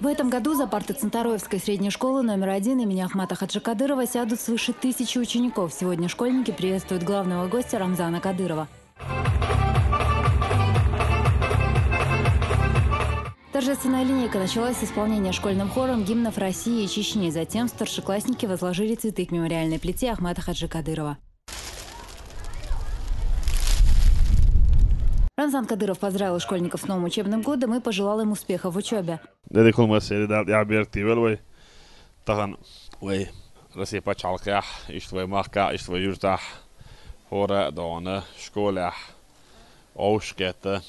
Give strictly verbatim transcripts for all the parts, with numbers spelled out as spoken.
В этом году за парты Центароевской средней школы номер один имени Ахмата Хаджи Кадырова сядут свыше тысячи учеников. Сегодня школьники приветствуют главного гостя Рамзана Кадырова. Торжественная линейка началась с исполнения школьным хором гимнов России и Чечни. Затем старшеклассники возложили цветы к мемориальной плите Ахмата Хаджи Кадырова. Рамзан Кадыров поздравил школьников с новым учебным годом и пожелал им успехов в учебе. Дедикулма серидал я берти велвай. Тахан вай Россия пачалках, иштвай махка, иштвай юртах. Хора дона, школах. Оушкета.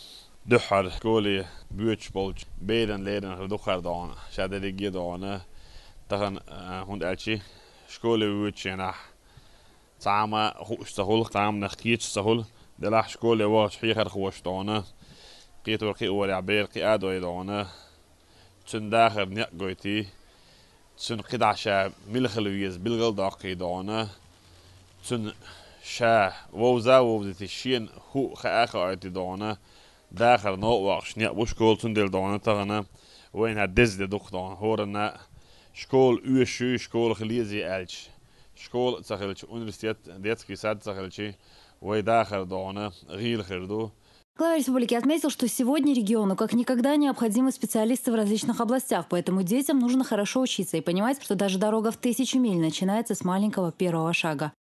Духар школе бюч болч. Бейрен лейрен духар дона. Шадериги дона. Тахан, э, хунд элчи. Школе бюченах. Цама хуш сахул, цамнах кич сахул. Делах школе ваш хихар хуш дона. Китвар ки уаря бер ки адой дона. Цун дахар няк гойти. Цун кидаша милхал виез билгал дакъи дона. Цун ша вовза вовзити шиен ху хааха айти дона. Дахар но вахш няк буш школ цун дел дона тагана. Вайна дезде дух дона. Хорана школ уешу, школ хлизи элч. Школ цахилч, университет, детский сад цахилчи. Вай дахар дона, гил хирду. Глава республики отметил, что сегодня региону как никогда необходимы специалисты в различных областях, поэтому детям нужно хорошо учиться и понимать, что даже дорога в тысячу миль начинается с маленького первого шага.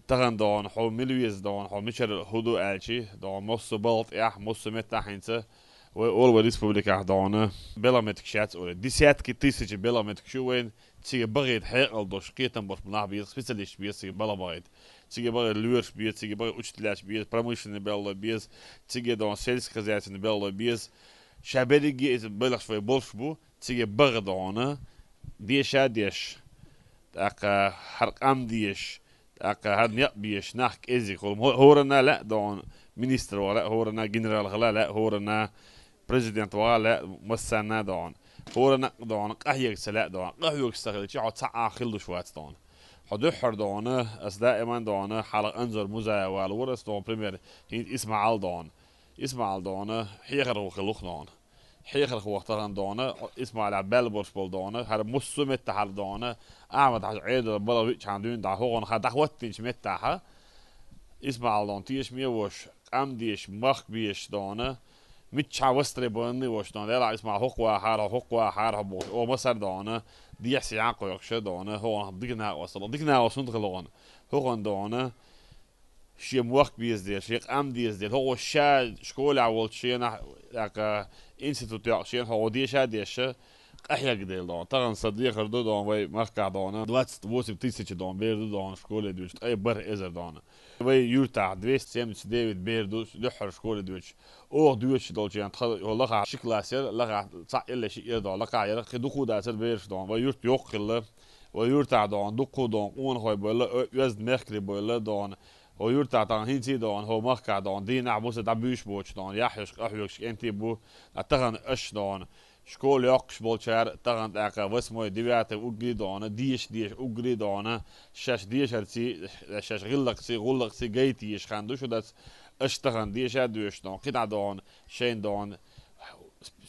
Тахан дон, хо милвиз дон, хо мичер худу элчи, дон моссу балт ях, моссу метта хинца, вай олва республиках дона, белометкшац, оле десятки тысяч белометкшу вайн, циге багид хекъал дош, кетам бош бунах биез, специалист биез, циге бала багид. Циге багид луерш биез, циге багид учителяч биез, промышленный белло биез, циге дон сельскохозяйственный белло биез. Шабериги из белахш вай болш бу, циге багид дона, деша деш, така харкам деш, така хар няк биеш, нах кези хол. Хорана ла дон, министр вала, хорана генерал хала ла, хорана президент вала, массана дон. Хорана дон, къахьек сала дон, къахьек сахил чи, хо ца ахил душ вац дон. Хо духар дона, ас даиман дона, хала анзор музая вал вурас дон, пример, хин Исмаал дон. Исмаал дона, хихар хилух дон. Хихар хуахтаган дона, Исмаала бел борш бол дона, хар муссу метта хал дона, Ахмад хаж эдо бала вичан дюн да хогон ха дахваттинч метта ха. Исмаал дон тиеш ме вош, къам диеш, мах биеш дона. Мича востребованный вош дона. Дела Исмаал хуква хар, хуква хар, хо бош. О масар дона. Диес ян койокше дона. Хогон дигна осал. Дигна осун хилогон. Хогон дона. Ши мах биез деш, ши къам диез деш. Хого ша школа вол ши на, яка институт як ши, хого деша деш. Къахьек дел дон. Таган садве хар ду дон, вай махка дона. Двадцать восемь тысяч дон, бер ду дон, школе дуч. Ай бар эзер дона. Вай юрта двести семьдесят девять бер ду, духар школе дуч. Ох дуч дол чен, тха лаха ши класс ер, лаха ца эле ши ер дон, лаха ер, хи духу да сер берш дон. Вай юрт ёк хилла. Вай юрта дон, духу дон, он хой бойла, э, везд мехкри бойла дон. Хо юрта тан хинци дон, хо махка дон, дин а буса да бюш боч дон, яхьш, къахьёкш, энти бу, а таган аш дон. Школ ёкш болчар, таган така восьмой, девятый угри дон, диш, диш угри дон, шаш диш арци, шаш гыллакци, гуллакци гайти иш хан душ удац, аш таган диша душ дон, кида дон, шейн дон,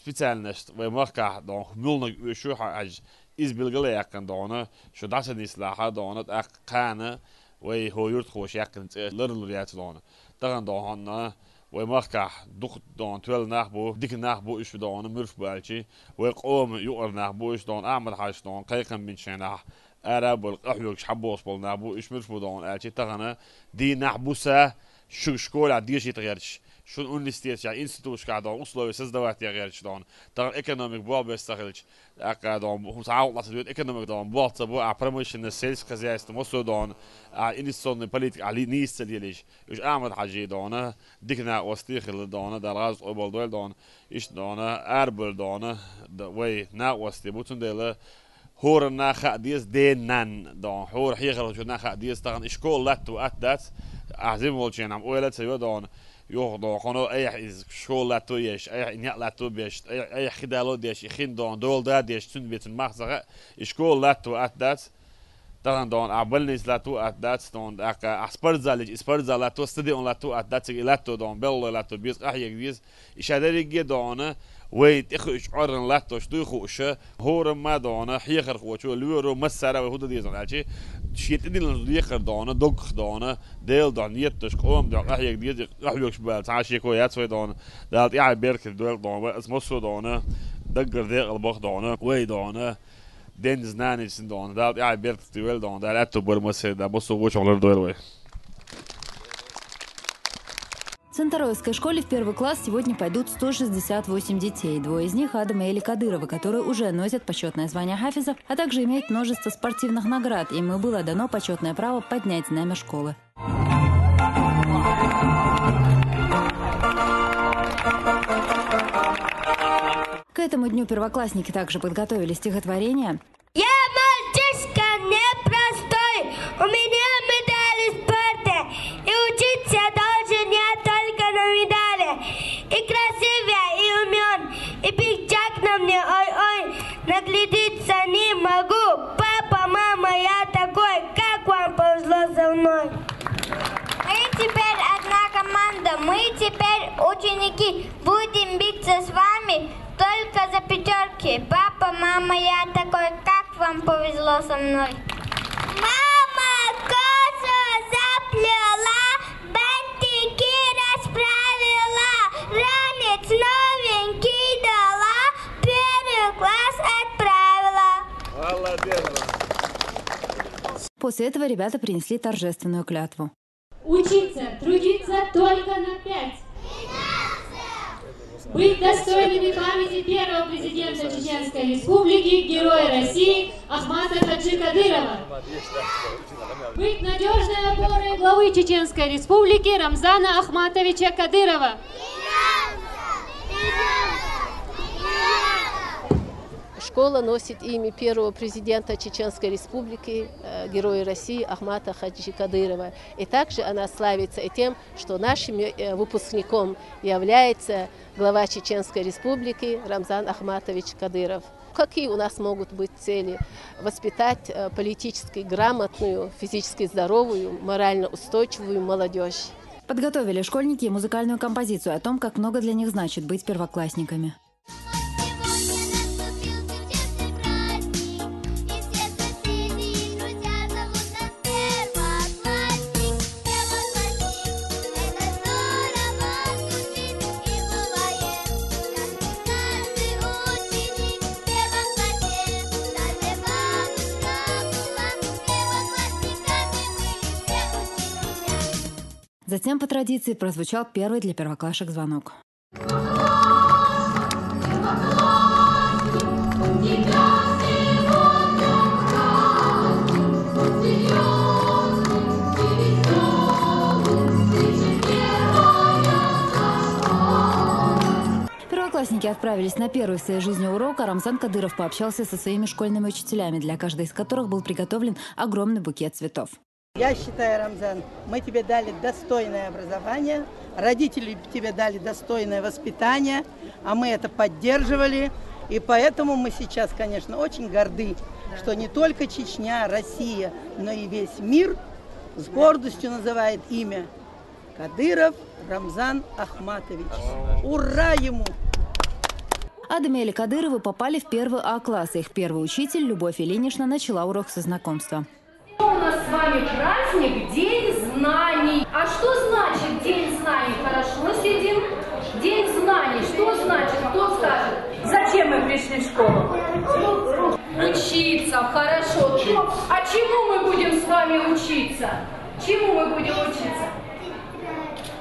специальность вай махка дон, мулнаг ушу ха аж из билгала якан дона, шу даса нисла ха дона, так кана, вай хо юрт хош якан цэ лар лур яц дона. Таган дона, вай махка дух дон, твел нах бу, дик нах бу, ушу дона, мюрш балчи, вай къом юар нах бу, уш дон, Ахмад хаш дон, кайкан бинчена, ара бол, къахьёк шабос бол нах бу, уш мюрш бу дон, алчи тагана, ди нах буса, шу школа деши тагерч. Шун университет я институт шкадон условия создавать ягерч дон. Таган экономик бу бес сахилч. Ака дон, хум саал ласа дует экономик дон, бу алца бу, а промышленность, сельское хозяйство, мосо дон, а инвестиционный политика, а ли нисца делиш. Уж Ахмад Хаджи дона, дик на ости хил дона, далгаз обал дуэл дон, иш дона, арбул дона, да, вай на ости бутун дела, Хора наха диес деннан дон. Хора хихал чу наха диес таган школ латту ат дац. Азим волчен ам ойла цева дон. Йох дон, хоно эх из школ латту еш, эх иня латту беш, эх, эх хидало деш, ихин дон, долда деш, цун бетун махсага школ латту ат дац. Таган дон, а больниц латту ат дац дон, ака, а спортзал, и спортзал латту, стадион латту ат дац, и латту дон, белло латту, без, ах, ек диес. Иша дериге дона, Вай тӀехуьш Ӏоран латтош дуй хууша, хӀорамма дона, хьехархочо, лоьро, массара вай хӀу дан деза аьлча, шен тӀедиллинчу декхар дона, доггах дона, Дела дона, етташ, къоман дуьхьа къахьега деза, къахьоьгуш бала цхьа а шеко яц вай дона, Дала тӀаьхье беркат дойла дона, вай ас массо а дона, даггара декъала баха дона, вай дона, денна знанечна дона, Дала тӀаьхье беркат дойла дона, Дала аьтту бар массеран, Дала массо а вочух лар дойла вай. В Центаровской школе в первый класс сегодня пойдут сто шестьдесят восемь детей. Двое из них — Адам и Эли Кадыровы, которые уже носят почетное звание хафиза, а также имеют множество спортивных наград. Им и было дано почетное право поднять знамя школы. К этому дню первоклассники также подготовили стихотворение. Я мальчишка непростой, у меня медали в спорте, и учиться должен я только на медали. И красив я, и умён, и пятак на мне, ой-ой, наглядеться не могу. Папа, мама, я такой, как вам повезло со мной. Мы теперь одна команда, мы теперь ученики, будем биться с вами только за пятёрки. Папа, мама, я такой, как вам повезло со мной. Мама косу заплела, бантики расправила, ранец новенький дала, первый класс отправила. Молодец. После этого ребята принесли торжественную клятву. Учиться, трудиться только на пять. Быть достойными памяти первого президента Чеченской Республики, Героя России Ахмата Хаджи Кадырова. Быть надежной опорой главы Чеченской Республики Рамзана Ахматовича Кадырова. Школа носит имя первого президента Чеченской Республики, э, Героя России Ахмата Хаджи Кадырова. И также она славится и тем, что нашим, э, выпускником является глава Чеченской Республики Рамзан Ахматович Кадыров. Какие у нас могут быть цели? Воспитать, э, политически грамотную, физически здоровую, морально устойчивую молодежь. Подготовили школьники и музыкальную композицию о том, как много для них значит быть первоклассниками. Сегодня наступил чудесный праздник, и все соседи и друзья зовут нас первоклассник. Первоклассник, это здорово звучит и бывает, как и каждый ученик. В первом классе даже бабушка была, первоклассниками мы все учителя. Затем, по традиции, прозвучал первый для первоклашек звонок. Первоклассники отправились на первый в своей жизни урок, а Рамзан Кадыров пообщался со своими школьными учителями, для каждой из которых был приготовлен огромный букет цветов. Я считаю, Рамзан, мы тебе дали достойное образование, родители тебе дали достойное воспитание, а мы это поддерживали. И поэтому мы сейчас, конечно, очень горды, что не только Чечня, Россия, но и весь мир с гордостью называет имя Кадыров Рамзан Ахматович. Ура ему! Адам и Эли Кадыровы попали в первый А класс. Их первый учитель Любовь Ильинична начала урок со знакомства. У нас с вами праздник — День знаний. А что значит День знаний? Хорошо сидим. День знаний. Что значит? Кто скажет? Зачем мы пришли в школу? Учиться. Хорошо. А чему мы будем с вами учиться? Чему мы будем учиться?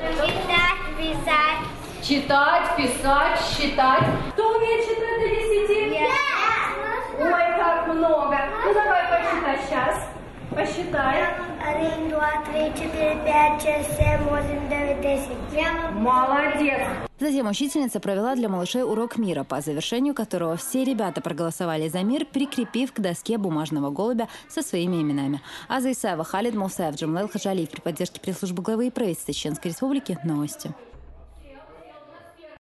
Читать, писать. Читать, писать, считать. Кто умеет считать до десяти? Я. Ой, как много. Ну, давай посчитай сейчас. Посчитай. Один, два, три, четыре, пять, шесть, семь, восемь, девять, десять. Я могу. Молодец. Затем учительница провела для малышей урок мира, по завершению которого все ребята проголосовали за мир, прикрепив к доске бумажного голубя со своими именами. Аза Исаева, Халид Мусаев, Джамлайл Хаджалиев при поддержке пресс-службы главы и правительства Чеченской Республики. Новости.